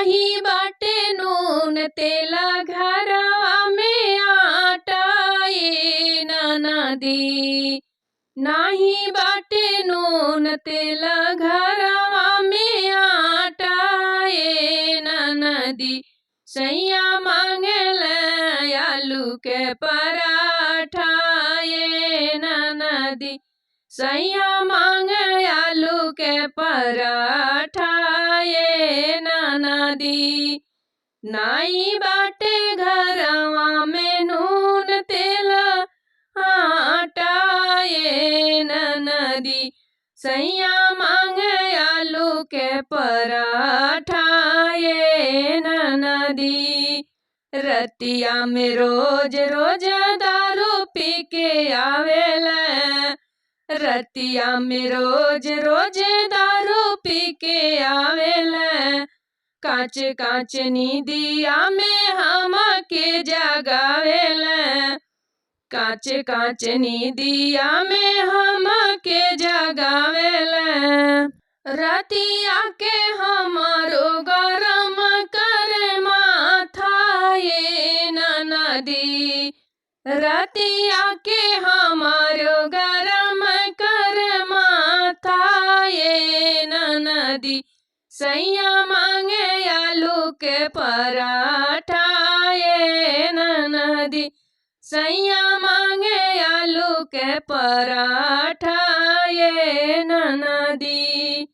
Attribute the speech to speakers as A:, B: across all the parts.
A: नाही बाटे नून तेल घरवा में आटा ये ननदी। नाही बाटे नून तेल घरवा में आटा ये ननदी। सैया मांगल आलू के पराठा ये ननदी। सैया मांगे आलू के पराठा ये ननदी। नाई बाटे घरवा में नून तेल आटा ये ननदी। सैया मांगे आलू के पराठा ये ननदी। रतिया में रोज रोज दारू पी के आवेला। रतिया में रोज रोज दारू पी के आवेला। कांच कांच नींदिया में हम के जगावेला। कांच कांच नींदिया में हम के जगावेला। रतिया के हमारो गरम करे माथा ये ननदी। रतिया के हमारो गरम कर माथा ये ननदी। सैया मांगे आलू के पराठा ये ननदी। सैया मांगे आलू के पराठा ये ननदी।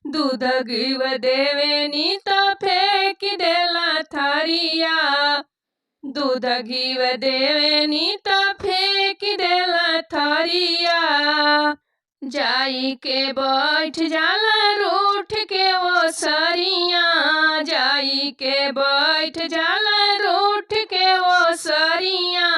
A: दूध घीव देवे त फेंक देला थारिया। दूध घीव देवे त फेंक देला थारिया। जाई के बैठ जाला रूठ के वो सरिया। जाई के बैठ जाला रूठ के वो सरिया।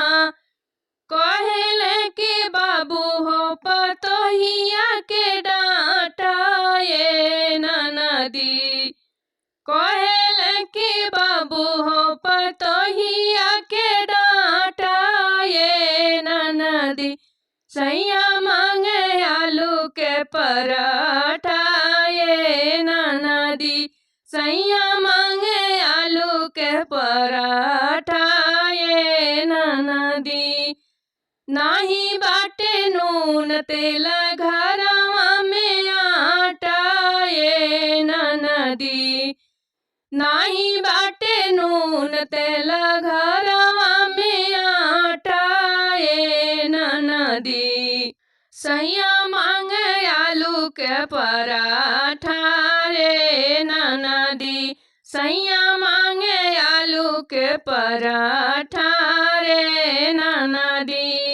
A: कहेले के बाबू हो पतोहिया के डांटा ये ननदी। कहेले के बाबू हो पतोहिया के डांटा ये ननदी। सैया मांगे आलू के पराठा ये ननदी। सैया मांगे आलू के पराठा ये ननदी। नाही बाटे नून तेल घरवा में आटा ये ननदी। नाही बाटे नून तेल घरवा में आटा ये ननदी। सैया मांगे आलू के पराठा रे ननदी। सैया मांगे आलू के पराठा रे ननदी।